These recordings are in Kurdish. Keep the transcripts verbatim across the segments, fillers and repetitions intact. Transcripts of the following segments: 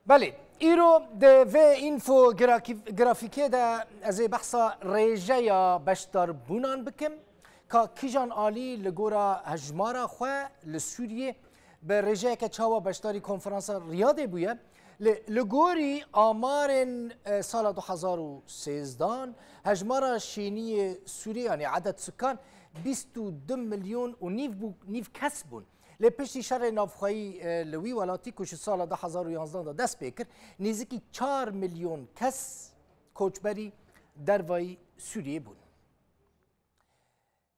Belê, îro di vê înfografîkê de ez ê behsa rêjeya beşdarbûnan bikim, ka kîjan alî li gora hejmara xwe li Sûriyê bi rêjeyeke çawa beşdarî konferansa Riyadê bûye. Li, li gorî amarên, e, sala du hezar û sêzdehan, hejmara şêniyê Sûriyê, yanî edet sukan, bîst û du milyon û nîv bû, nîv kes bûn. Lê piştî şerê navxweyî, e, li wî welatî ku ji sala du hezar û yanzdehan de dest pê kir, nêzîkî çar milyon kes koçberî dervayî Sûriyê bûn.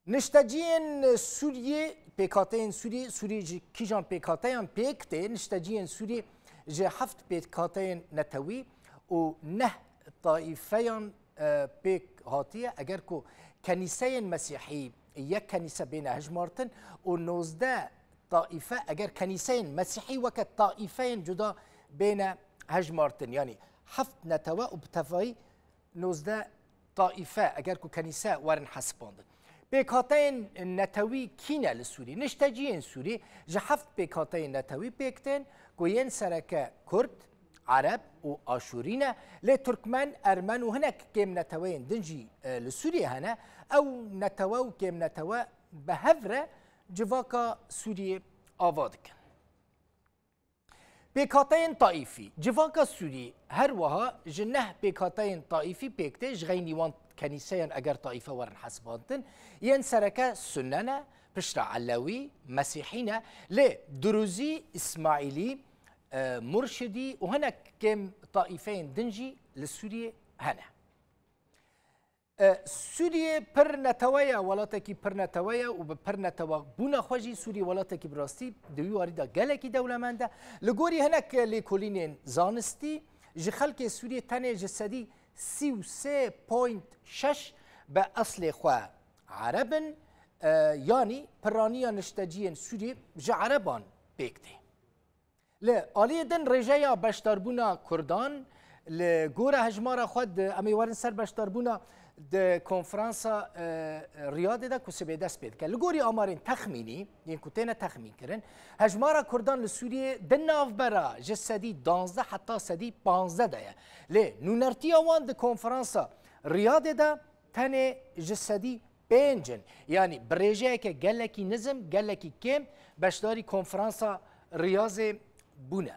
Nişteciyên Sûriyê, pêkhateyên Sûriyê, Sûriyê ji kîjan pêkhateyan pêk tê? Nişteciyên Sûriyê ji heft pêkhateyên netewî û neh taîfeyan, e, pêk hatiye. Eger ku kenîseyên mesîhî yek kenîse bêne hejmartin û nozdeh taîfe, eger kenîseyên mesîhî weke taîfeyên cuda bêne hejmartin, yanî heft netewe û bi tevayî nozdeh taîfe, eger ku kenîse werin hesibandin. Pêkhateyên netewî kî ne li Sûrî? Nişteciyên Sûrî ji heft pêkhateyên netewî pêk tên ku yên sereke Kurd, Ereb û Aşûrî ne, lê Turkmen, Ermen û hinek kêm neteweyên din jî, e, li Sûriyê hene. Ew netewe û kêm netewe bi hev re civaka Sûriyê ava dikin. Pêkhateyên taîfî. Civaka Sûrî her wiha ji neh pêkhateyên taîfî pêk tê, ji xeynî wan kenîseyan eger taîfe werin hesibandin. Yên sereke Sunne ne, piştre Elewî, Mesîhî ne, lê Duruzî, Îsmaîlî, e, Murşidî û hinek kêm taîfeyên din jî li Sûriyê hene. E, Sûriyê pir netewe ye, welatekî pir netewe ye û bi pir netewe bûna xwe jî Sûriyê welatekî bi rastî di wî warî de gelekî dewlemend e. Li gorî hinek lêkolînên zanistî, ji xelkê Sûriyê tenê ji sedî sî û sê point şeş bi eslê xwe Ereb in, e, yanî piraniya nişteciyên Sûriyê ji Ereban pêk tê. Li aliyê din rêjeya beşdarbûna Kurdan li gora hejmara xwe di, em ê werin ser beşdarbûna di konferansa, e, Riyadê de ku sibê dest pê dike. Li gorî amarên texmînî, yên ku têne texmînkirin, hejmara Kurdan li Sûriyê di navbera ji sedî danzdeh heta sedî panzdeh de ye. Lê nûnertiya wan di konferansa Riyadê de tenê ji sedî pênc in. Yanî bi rêjeyeke gelekî nizm, gelekî kêm beşdarî konferansa Riyazê bûne.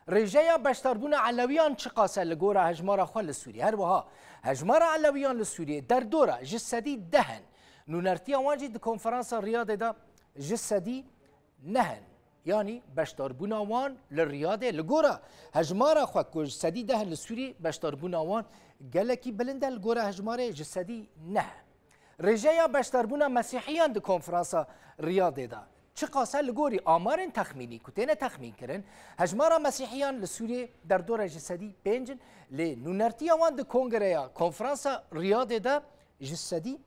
Rêjeya beşdarbûna Elewiyan çiqas e li gora hejmara xwe li Sûriyê? Her wiha hejmara Elewiyan li Sûriyê derdora ji sedî deh in. Nûnertiya wan jî di konferansa Riyadê de ji sedî neh in. Yanî beşdarbûna wan li Riyadê, li gora hejmara xwe ku ji sedî deh li Sûrî beşdarbûna wan gelekî bilind e, li gora hejmarê ji sedî neh. Rêjeya beşdarbûna Mesîhiyan di konferansa Riyadê de çiqas e? Li gorî amarên texmînî ku têne texmînkirin, hejmara Mesîhiyan li Sûriyê derdora ji sedî pênc in, lê nûnertiya wan di kongreya konferansa Riyadê de ji sedî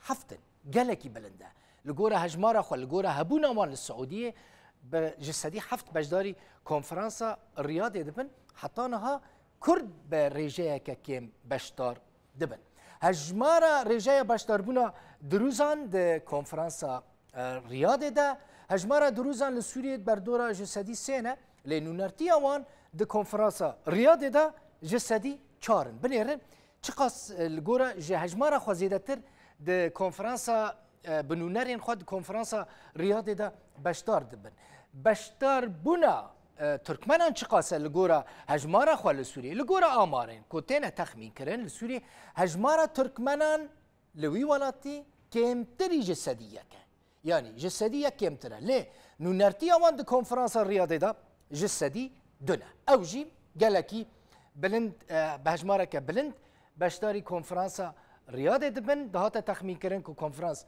heft in. Gelekî bilind e. Li gora hejmara xwe, li gora hebûna wan li Siûdiyê, bi, ji sedî heft beşdarî konferansa Riyadê dibin. Heta niha Kurd bi rêjeyeke kêm beşdar dibin. Hejmara rêjeya beşdarbûna Dirûzan di konferansa, e, Riyadê de, hejmara Dirûzan li Sûriyê berdora ji sedî sê ne, lê nûnertiya wan di konferansa Riyadê de ji sedî çar in. Binêrin, çiqas, e, li gora ji hejmara xwe zêdetir di konferansa, e, bi nûnerên xwe di konferansa Riyadê de beşdar dibin. Beşdarbûna, e, Tirkmenan çiqas e li gora hejmara xwe li Sûriyê? Li gora amarên ku têne texmînkirin, li Sûriyê hejmara Tirkmenan li wî welatî kêmtirî ji sedî yek e. Yanî ji sedî yek kêmtir e. Lê nûnertiya wan di konferansa Riyadê de ji sedî du ne. Ew jî gelekî bilind, e, bi hejmareke bilind beşdarî konferansa Riyadê dibin. Dihate texmînkirin ku konferans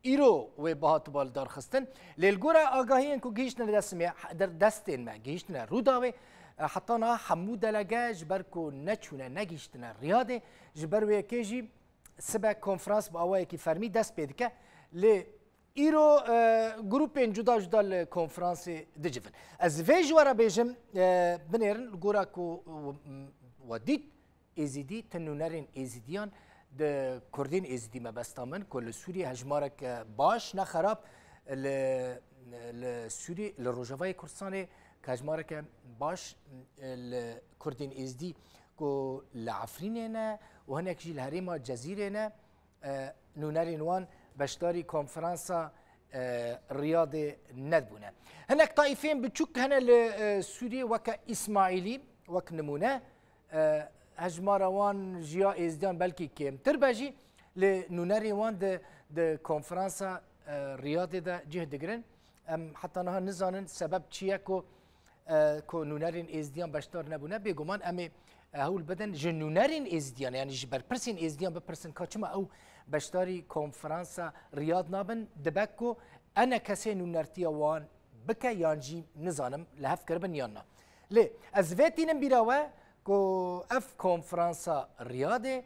îro wê bihatibû lidarxistin. Lê li gora agahiyên ku gihîştine dest me, der-, destên me, gihîştine Rûdawê, e, heta niha hemû delege ji ber ku neçûne, negihîştine Riyadê, ji ber wê yekê jî sibe konferans bi awayekî fermî dest pê dike. Lê îro, e, grûpên cuda cuda li konferansê dicivin. Ez vê ji we re bêjim, e, binêrin, li gora ku, e, we dît, Êzidî, ti nûnerên Êzidiyan di Kurdên Êzidî mebesta min ku li Sûriyê hejmarek, e, baş, ne xerab, li, li Sûrî, li Rojavayê Kurdistanê hejmareke baş, e, li Kurdên Êzdî ku li Efrînê ne û hinek jî li herêma Cezîrê ne, e, nûnerên wan beşdarî konferansa, e, Riyadê nedibûne. Hinek taîfeyên biçûk hene li, e, Sûriyê weke Îsmaîlî, wek nimûne, e, hejmara wan ji ya Êzdiyan belkî kêmtir be jî, lê nûnerên wan di, di konferansa, e, Riyadê de cih digirin. Em heta niha nizanin sebeb çi ye ku, e, ku nûnerên Êzdiyan beşdar nebûne. Bêguman em ê, e, hewl bidin ji nûnerên Êzdiyan, yanî ji berpirsên Êzdiyan bipirsin ka çima ew beşdarî konferansa Riyad nabin. Dibe ku enekesê nûnertiya wan bike yan jî nizanim li hev kiribin yan na. Lê ez vê tînim bîra we ku ev konferansa Riyadê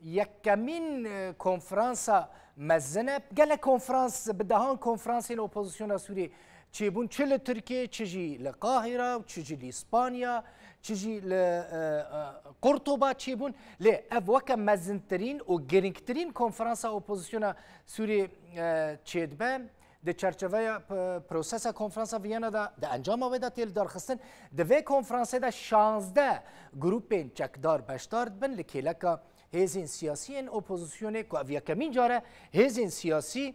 yekemîn, e, konferansa mezin e. Gelek konferans, bi dehan konferansên opozisyona Sûriyê çêbûn, çi li Tirkiyê, çi jî li Qahira, çi jî li Îspanya, çi jî li, e, e, Qurtuba çêbûn. Lê ev weke mezintirîn û girîngtirîn konferansa opozisyona Sûriyê, e, çêdibe. Di çerçeveya p-, prosesa konferansa Viyana de, di encama wê de tê lidarxistin. Di vê konferansê de şazdeh grûpên çekdar beşdar dibin, li kêleka hêzên siyasî yên opozisyonê, ku ev yekemîn car e hêzên siyasî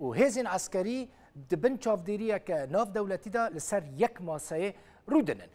û hêzên eskerî di bin çavdêriyeke navdewletî de li ser yek maseyê rûdinin.